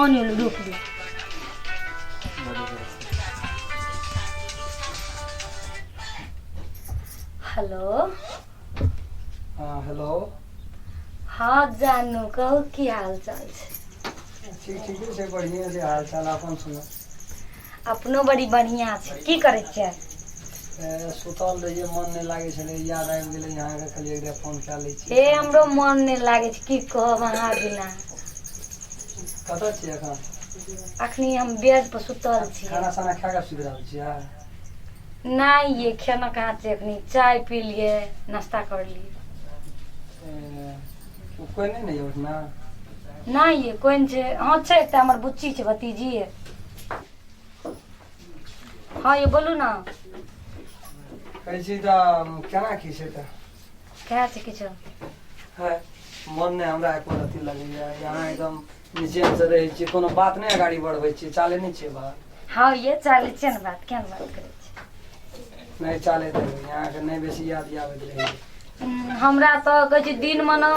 Phone एलो, रुक जो। हेलो। हाँ, हेलो। हाँ जानू, कहू की हाल चाल छै? ठीक ठीके छै, बढ़िएँ छै हाल चाल। अपन सुना। अपनो बड़ी बढ़िया छै। की करै छियै? सुतल रहियै, मन नहि लागै छलै, याद आबि गेलै अहाँके, कहलियै एकटा फोन कए लै छी। हे, हमरो मन नहि लागै छै, की कहब अहाँ बिना। कतऽ छियै एखन? अखनी हम बेड पर सुतल छी। खाना साना खा कऽ सुति रहल छियै? नहि ये, खाना कहाँ छै अखनी, चाय पी लिए, नाश्ता कर लिए। कोइ नहि ने यऽ ओहिठिना? नहि ये, कोइ नहि छै। हँ छै, एकटा हमर बुच्ची छै, भतीजी ये। हँ ये, बोलू ने। कहै छी तऽ केना की छै तऽ? कहे छै किछो? है, मन नहि हमरा एको रत्ती लगैया। यहाँ एकदम निचेनसँ रहै छियै, कोनो बात नहि अगाड़ी बढ़बै छियै, चाले नहि छियै बात। हँ ये, चालै छियै ने बात, केहन बात करै छियै? नहि चाले देबै अहाँके, नहि बेसी याद आबैत रहै। हमरा तऽ कहै छै दिनमे ने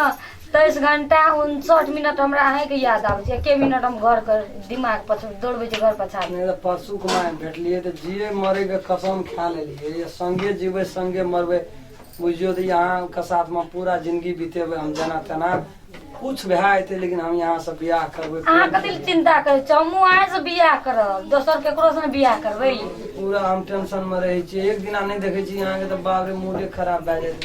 23 घंटा 59 मिनट हमरा अहीँके याद आबै छै। एके मिनट हम घरके दिमाग पछ दौड़बै छै घर पछाड़। नहि तऽ परसू कुमार भेटलियै तऽ जिए मरैके कसम खा लेलियै, ये संगे जीबै संगे मरबै। बुझियौ तऽ अहाँके साथमे पूरा जिंदगी बितेबै हम। जेना तेना कुछ भए जेतै, लेकिन हम यहाँ से बियाह करबै। अहाँ कथी लए चिन्ता करै छी? हमहूँ अहाँसँ बियाह करब, दोसर केकरोसँ नहि बियाह करबै। पूरा हम टेंशनमे रहै छियै। एक दिना नहि देखै छी अहाँके तऽ बाप रे, मूडे खराब भए जाइ छै।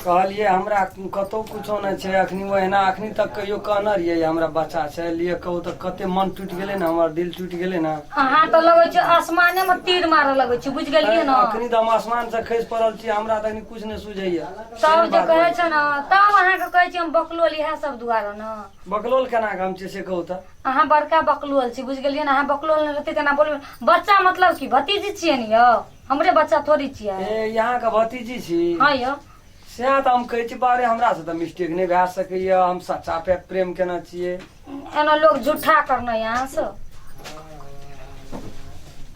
कहलियै हमरा कतहु कुछो नहि छै अखनी। ओहिना अखनी तक कहियो कहने रहियै हमरा बच्चा छै लिए? कहू तऽ कते मन टूटि गेलै ने, हमर दिल टूटि गेलै ने। अहाँ तऽ लगै छै आसमाने मे तीर मारऽ लगै छै, बुझि गेलियै ने? अखनी तऽ हम आसमान से खसि पड़ल छी, हमरा तऽ अखनी कुछ नहि सुझैया। तब जे कहै छै ने, तब अहाँके कहै छी हम बकलोल, इएह सब दुआरे ने। बकलोल केना के हम छियै से कहू तऽ? अहाँ बड़का बकलोल छी, बुझि गेलियै ने? अहाँ बकलोल नहि रहतै तेना बोलबै। बच्चा मतलब की, भतीजी छियै ने यौ, हमरे बच्चा थोड़ी छियै। ए, यहाँ के भतीजी छी? हँ यौ। सएह तऽ हम कहै छी, बारे हमरा से तऽ मिस्टेक नहि भए सकैया, हम सच्चा पे प्रेम केने छियै। एना लोग झूठा करना यहाँ से।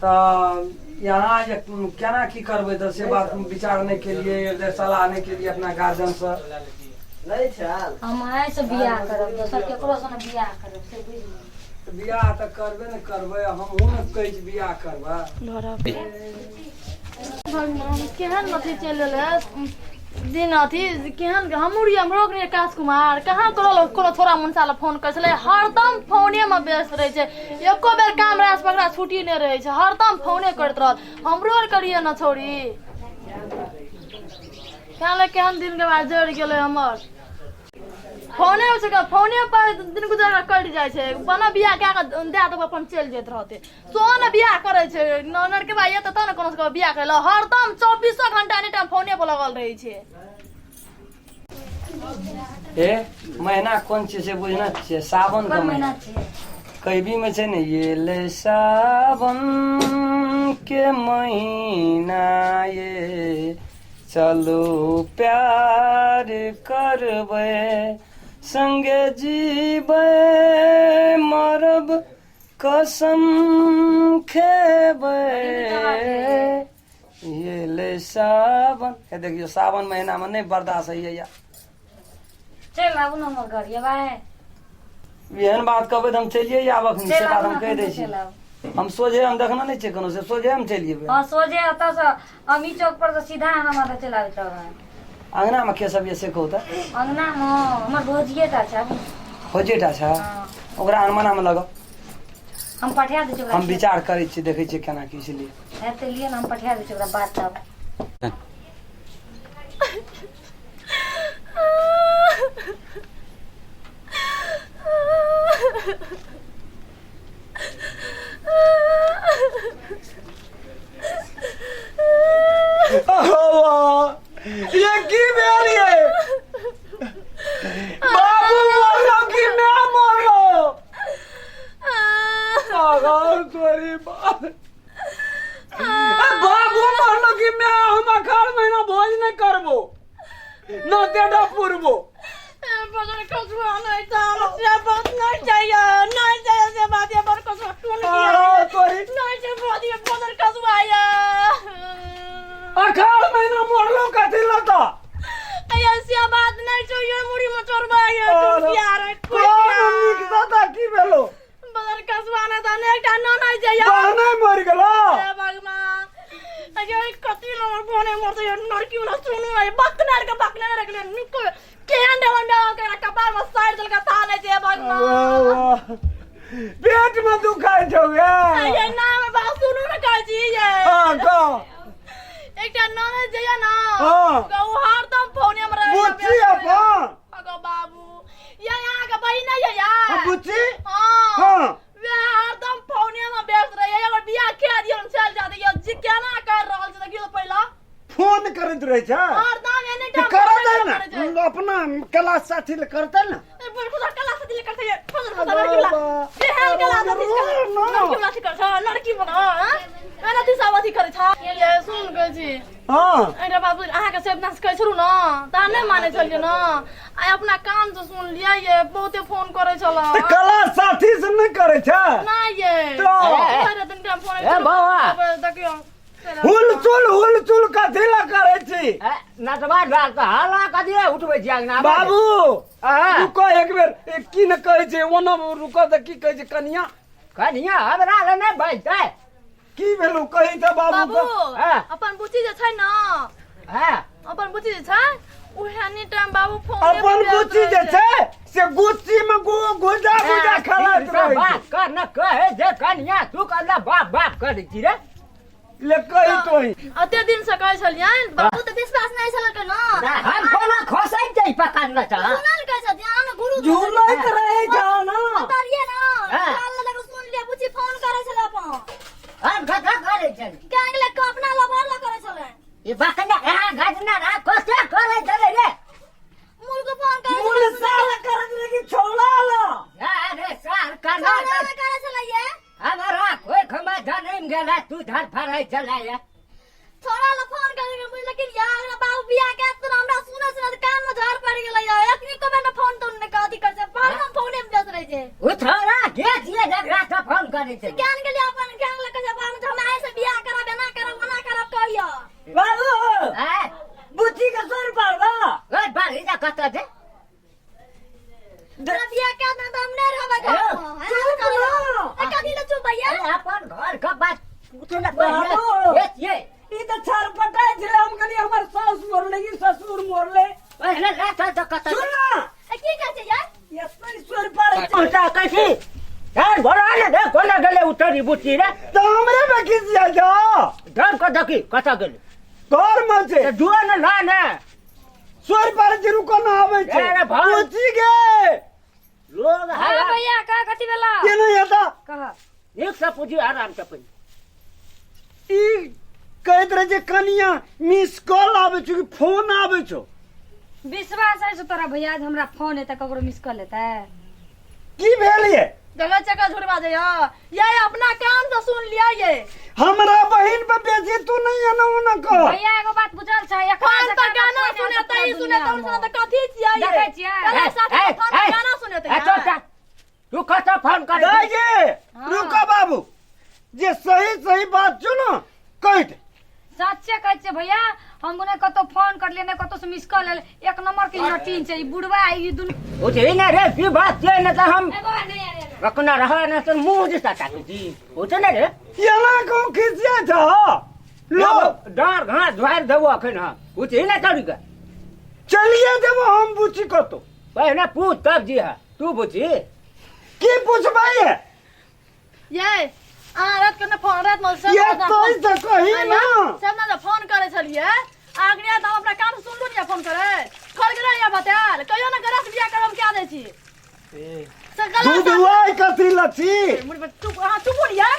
तऽ यहाँ जे केना की करबै तऽ से बात विचार नहि केलियै, एक सलाह नहि केलियै अपना गार्जियन से। हम अहीं से बियाह करब, दोसर केकरो से नहि बियाह करब, से बुझि लियौ। बियाह तऽ करबे ने करबै, हमहूँ ने कहै छी बियाह करबै। भगवान, केहन अथी चलि एलै दिन अथी केहन। हमहूँ रहियै, हमरो रहियै काश कुमार। कहाँ तोरा लग कोनो छोरा मुनसा लग फोन करै छलै? हरदम फोनेमे व्यस्त रहै छै, एको बेर काम रास पकड़ा छुट्टी नहि रहै छै, हरदम फोने करैत रहत। हमरो आर करियै ने छौड़ी। केहन ले केहन दिनके बाद जरि गेलै हमर। फोने छै, फोने पर दिन गुजर कटि जाइ छै। बना बियाह कए कऽ दए देबो, अपन चलि जाइत रहतै। सो ने बियाह करै छै ननर के भाई एतऽ, तब ने कोनो सबके बियाह करै लए। हरदम 24 घंटा एनी टाइम फोने पर लगल रहै छै। ए, महीना कोन छियै से बुझना छियै? सावन के कोन महीना महीना छियै? कैबी में छै ने, ये ले सावन के महीना, ये चलू प्यार करबै, संगे जीबै मरब कसम खेबै, ये ले सावन। हे देखियौ, सावन महीना में नहि बर्दाश्त होइए या। चलि आबू ने हमर घर, ये भाय। एहन बात कहबै तऽ हम चलिए आब अखनी, से चलि बात आबू हम ने कहि दै अखन, छी। चलि आबू। हम सोझे, हम देखने नहि छियै कोनो, से सोझे हम चलि जेबै। हँ, सोझे एतऽ से अमी चौक पर से सीधा आना माता चलि आबैत रहबै। अंगनामे के सब यऽ से कहू तऽ? अंगनामे हमर भौजिए टा छै, आबू ने। भौजेटा छै? हँ। ओकरा अनमनामे लगाउ। हम पठा दै छी ओकरा। हम विचार करै छियै, देखै छियै केना की इसलिए। हेतै लिअ ने, हम पठा दै छी ओकरा बात तब। ये की भेल ये? बाबू मरलो कि मैं मरलो? अगर तोरी बाप, ए बाबू मरलो कि मैं? हम अखाड़ महीना भोज नहीं करबो न तेडा पुरबो। बगर कछुआ नहीं चाहल से बात नहीं चाहिए, नहीं चाहिए से बात। ये बड़ कछुआ टून अरे तोरी नहीं छै बात, ये बगर कछुआ ये। अखाड़ महीना मरलो कथी लता? ये से बात नहीं चाहिए, मुड़ी में चोरबा ये टून किया रे? कौन नीक सता की भेलो? सुनू ने बकनार के बकने रखले निको केहन देवन में के कपार में साइड देलका ता नहीं छै भगवान। पेट में दुखाइ छौ गे? ये नाम बा सुनू ने कहै छी ये। हाँ, कह। एकटा ननद जे ये ना, हाँ। ओ हरदम फोने में रहै। बुच्ची अपन। अगो बाबू, ये यहाँ के बहिन नहीं है यार। हाँ, बुच्ची? हाँ। हाँ। वे हरदम फोने में व्यस्त रहे, अगर बियाह के दियो हम चल जाते। ये जी केना कर रहल छै देखियो पहिला। फोन करैत रहै छै हरदम एनी तऽ टाइम करऽ दे फोने करै छै। ने, अपना क्लास साथी ले करतै ने। ए, बुढ़ कला साथी ले करतै, फजल फजल लड़की वाला। केहन कला साथी लड़की वाला अथी करै छै, लड़की वाला, हाँ? एना अथी सब अथी करै छै। ये सुन कहै छी। हाँ। अरे बाबू, अहाँके से अपना से कहै छलहुँ ने तऽ अहाँ नहि मानै छलियै ने। आइ अपना कान से सुनलियै ये, बहुते फोन करै छल। तऽ कला साथी से नहि करै छै? नहि ये। तऽ? अरे दिन टाइम फोन ए, बौआ। देखियौ। हुलचुल हुलचुल कथी लए करै छी? ए, नटवा डाल तऽ हल्ला कथी लए उठबै छी अंगना? बाबू। हाँ। रुको एक बेर, की ने कहै छै ओना, रुको तऽ, की कहै छै कनिया? कनिया हमरा लए नहि बजतै। की भेलौ, कही तऽ बाबू। बाबू। हाँ। अपन बुच्ची जे छै ने, हाँ। अपन बुच्ची जे छै उहे एनी टाइम बाबू फोन अपन बुच्ची जे छै से गुच्ची में गु गुजा गुजा खेलाइत रहै छै। बात कर न, कहे जे कनिया तू कल्ला बाप बाप करै छी रे। ले कही तोही। अते दिन से कहै छलियनि बाबू तऽ विश्वास नहि छलकै ने। हम कोना खसै छै पता न छ। सुनल कहै छथिन अहाँ ने गुरु। झूलैत रहै छौ ने। बतलियै ने। हाँ। काल लग सुन लिया, बुच्ची फोन करै छलै अपन। हम कथा करै छली? गैंग लग के अपना लवर लग करै छलै। ई बकना यहाँ घटना ना कसे करै छलै रे? मूल के फोन करै छलै। मुल साल करत रहे कि छौला ला? अरे सार कना। छौला लग करै छलै ये। हमरा कोई खमा धनैम गेला, तू धर फरै छलै ये। छोड़ा ला फोन करे के बुझल कि यार बाबू बियाह के तो हमरा सुने सुने कान में झाड़ पड़ गेलै यार। एखनी को मैंने फोन तो ने कथी कर छै, पर हम फोने में व्यस्त रहै छै। उ छोरा के छियै जकरा से फोन करै छै? ज्ञान के लिए अपन ज्ञान लके जब हम हम आए से बियाह करब, एना करब, ओना करब कहियो। बाबू। आय। बुच्ची के सर पारबा। ओइ बारी जा, कतऽ छै? तोरा बियाह के ना तो हम नहीं रहबै घर में। चुप ना। ए, कथी ले चुप भैया? अरे अपन घर के बात पूछे ना। बाबू। पहिले ये छियै। ई तऽ छरपटाइ छलै, हम कहलियै हमर साउस मरले कि ससुर मरले। पहिले राखल तऽ कतऽ? सुन ना। ए, की कहै छै यार? एतै स्वर पारै छै। पहुँचा कैसी यार भरा ने रे, कोना गेलै उतरी बुच्ची रे? तऽ हमरे पे खिसिया जा। डर कऽ देखी कतऽ गेलै। घर में छै। तऽ जुआ ने ला ने। स्वर पारै छै, रुको ना, आबै छै। अरे भाई। बुच्ची गे। लोग हाँ हल्ला। भैया, कह कथी भेला? के नहीं हेता। कह। नीक से पूछी, आराम से पूछी। ई कहैत रहे जे कनिया मिस कॉल आबै छौ कि फोन आबै छौ? विश्वास है तोरा भैया जे हमरा फोन एतै, ककरो मिस कॉल एतै? की भेल ये? गलत जगह झूठ बाजै ये, अपना कान से सुन लिया ये। हमरा बहिन पे बेसी तू नहीं एना ओना कह। भैया, एगो बात बुझल छै, एकरा फोन से पर गाना गाना सुने सुने त ई सुने त सुने त कथी छियै ये? देखै छियै? कला साथी ए, फोन पर ए, गाना सुने त ए, चल, चल। तू कतऽ फोन कर? दाइ गे। हाँ। रुको बाबू, जे सही सही बात छौ ने कहि दे। सच्चे कहै छियै भैया, हम ने कतौ फोन करलियै ने कतौ से मिस कॉल एलै। एक नंबर के नटीन छै ई बुढ़वा, ई दुनू। बुझही ने रे, की बात छियै ने तऽ हम ए बौआ, नहि आरे ना। रखना रह ने तऽ मुँह जे सटा जी बुझे ने रे। एना कहूँ खिसिया छौ लो? डाँर घास झाड़ि देबो अखन हम, बुझही ने तोरी के। चलिए देबो हम बुची कतौ। पहिने पूछ तब जी है तू बुझी। की पूछबै ये? ये अहाँ रात के फोन रात में ये कहि तऽ कही ना। सब ना फोन करे छलियै आगने तऽ हम अपना कान से सुनलु ने फोन करे खोल के या बतायल कहियो ना गलत बियाह करब क्या दै छी से गलत। दूधुआइ कथी लच्छी? मुड़ पर चुप, अहाँ चुप हो यार।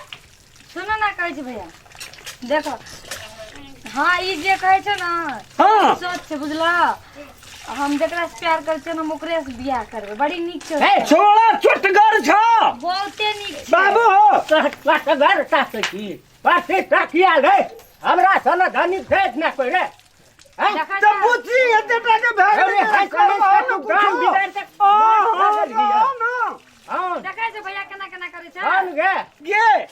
सुनो ना, कहै छी भैया, देखो, हाँ, ई जे कहै छै ने, हाँ। सच छै, बुझला? हम जकरा से प्यार करै छियै ने, हम ओकरे से बियाह करबै। बड़ी नीक छै। हे, छोड़ा चोटगर छौ। बहुते नीक छै। बाबू हो। घर साथ छी परसे ताकिया रे, हमरा सन धनी छै ना कोइ रे, हैं? देखै तऽ छै? बुची एते टा के भए अरे गेलै। हाय, करबहो ने तू गाम कुछो। बिगाड़ि तक हाँ, हाँ, लागल हिय। जाओ ना। हाँ। देखै छै भैया, केना केना करै छै? कौन गे? गे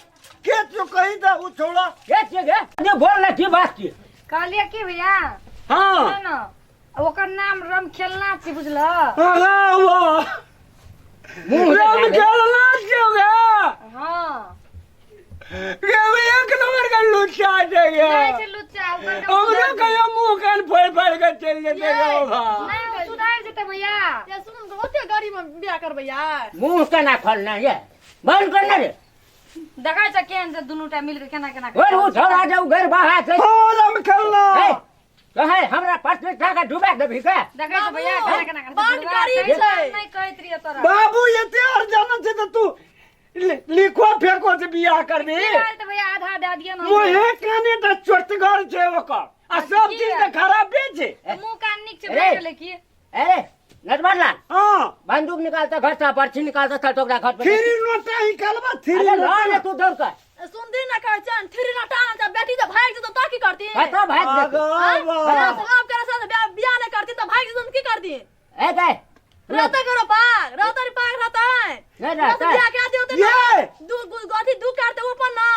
के तू कही तऽ उ छोड़ा। के छियै गे? जे बोल ना, की बात छियै? कहलियै की भैया, हाँ। सुनो ने, ओकर नाम रम खेलना छै, बुझल? हाँ, वाह। मुँह राम देखा रे। खेलना छियौ गे। हाँ। गे एक नंबर के लुच्चा छै गे। नहि छै लुच्चा। हमरो कहियो मुंह कान फोड़ि फाड़ि के चलि जेतै गो बा। नहीं ओ सुधार जेतै भैया। ये सुन ओते गरीब में बियाह करबै यार। मुंह केना खोलना ये बंद करना रे। देखै छ केहन छै दुनू टा मिल के केना केना और उ छोड़ा जाऊ घर बाहर छै। फोरम खेलना। ए, कहे हमरा प्रतिष्ठा के डुबा देबही के? देखै छ भैया केना केना करै छै। बड गरीब छै। नहीं कहैत रहियै तोरा। बाबू एते और जाना छै तऽ तू लिखो फेको से बियाह करबी। की भेल तऽ भैया आधा दए दिअ ने। मुहे काने तऽ चोटगर छै ओकर आ सब चीज तऽ खराबे छै। मुँह कान नीक छै अरे। भए गेलै की? अरे नटवर लाल, हाँ बंदूक निकालता घर से पर्ची निकालता था तो घर पे। थ्री नोटा ही कलबा थ्री अरे ला नोटा। ने तू दौड़ कर। सुनदी ना कहै छन थ्री ना टान जब बेटी जब भागि जेतौ तऽ की करती? कतौ भाग जेतौ? आगो बा। हमरा से लव करे से बियाह नहि करती तऽ भागि जेतौ तऽ की करती? ए गए रहते करो पाग रहते रे पाग रहते। नहीं रहते। बियाह के दियो तऽ ये। दू अथी दू करते ऊपर ना।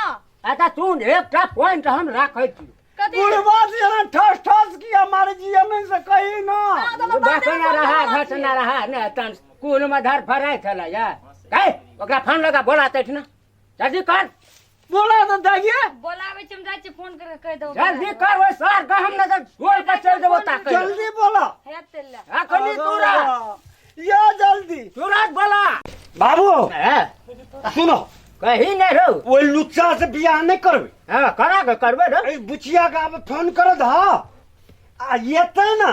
अच्छा सुन एकटा पॉइंट हम राखै छी। कथी? बुढ़वा जेना ठस ठस किया मारे जी हमें से कही ना। हाँ, तऽ हमर बाते बसना रहा नहि घसना रहा ने तन कुल में धर फराइ छलै या कह ओकरा फोन लगा बोला तैठ ना जल्दी कर। बोला तो दागिए। बोलाबै छी हम जाइ छी फोन करके कहि देबौ। जल्दी कर ओइ सर के हम ने गोल पर चल देबो ताकै। जल्दी बोला। हेत तेल ले। अखनी तुरंत। या जल्दी तुरंत बोला। बाबू हाँ, सुनो कही नहीं रहो। ओइ लुच्चा से बियाह नहीं करबे। हाँ करा के करबे रे। ए बुचिया के आब फोन कर दा आ येते ना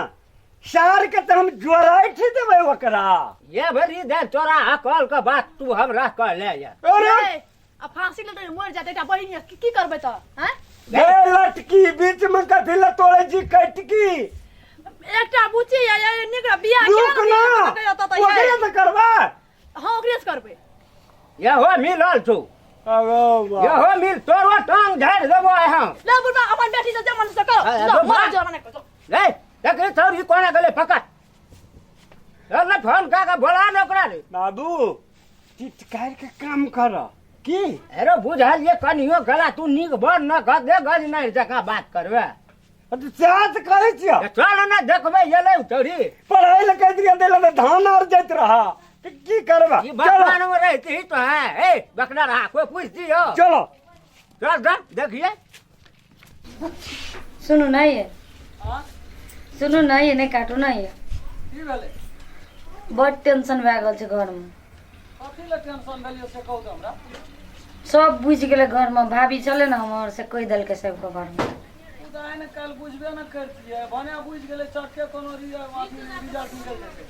सार के त हम जोराइठ देबै ओकरा। ये भरी दे तोरा अकल के बात तू हमरा कह ले या। अरे आ फांसी लेते मर जाते एकटा बहिन ये, की करबै तऽ हैं? ए लटकी बीच में कथी ल तोड़े छी कटकी। एकटा बुच्ची ये, ये नीक बियाह रुक केना ना करबै तऽ तऽ ये। ओकरे से करबा। हाँ ओकरे से करबै। ये हो मिलल छौ। अगो बा। ये हो मिल तोरो टांग झाड़ देबो आइ हम। ले बुढ़बा अपन बेटी से जे मन से करो। हाँ, जाओ, बुढ़बा। मर जाओ मने करो। ले देखी छौरी कोना गेलै पकड़। चल ने फोन कऽ के बोला ने ओकरा रे। बाबू चिटकार के काम कर की? अरे बुझल ये कनियो गला तू नीक बड़ न गदे गज नहीं जकाँ बात करबे। तो सएह तऽ कहै छियौ। चल ने देखबै एलै छौरी। पढ़ाई लिखाई दिया देला तऽ धान आर जाइत रहा तऽ की करबा? ई बकवान में रहती तो है ए बकना रहा कोई पूछ दियो। चलो चल चल देखिए। सुनू नहीं ये। सुनू नहीं ये, नहीं काटू नहीं ये। की भेलै? बड टेंशन भए गेल छै घरमे। कथी लए टेंशन भेलियै से कहू तऽ हमरा। सब बुझि गेलै घरमे, भाभी छलै ने हमर से कहि देलकै सबके घरमे। ओ तऽ आइ ने काल्हि बुझबे ने करतियै, भने बुझि गेलै चटके कोनो रिजल्ट निकलि जेतै।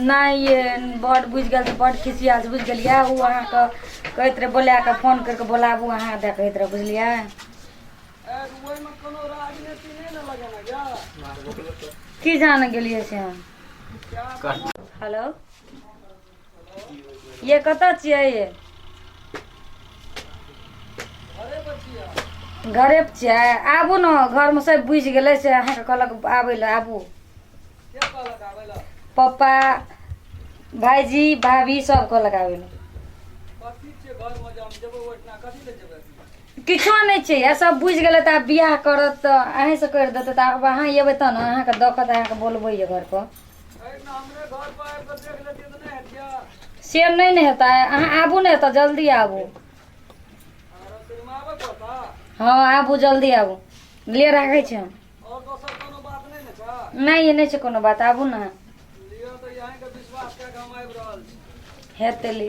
नहि ये बड बुझि गेल छै, बड खिसियाल छै, बुझि गेलियै। ओ अहाँके कहैत रहै बोला कऽ फोन करि कऽ बोलाबू अहाँ दए कहैत रहै, बुझलियै। ओहिमे कोनो राजनीति नहि ने लगेना यऽ। की जान गेलियै से हम। हेलो ये कतऽ छियै? ये घरे पर छियै? आबू ने, घरमे सब बुझि गेलै से अहाँके कहलक आबै लए, आबू। पप्पा भाईजी भाभी सब कहलक आबै लए। किछो नहि छै, आ सब बुझि गेलै तऽ आब बियाह करत तऽ अहीँसँ करि देतै, तऽ आब अहाँ एबै तब ने अहाँके देखत, अहाँके बोलबै घर पर। से नहि ने हेतै, अहाँ आबू ने तऽ जल्दी आबू। हँ आबू जल्दी आबू, ले राखै छी हम। नहि नहि छै कोनो बात, आबू ने। हेतै ले।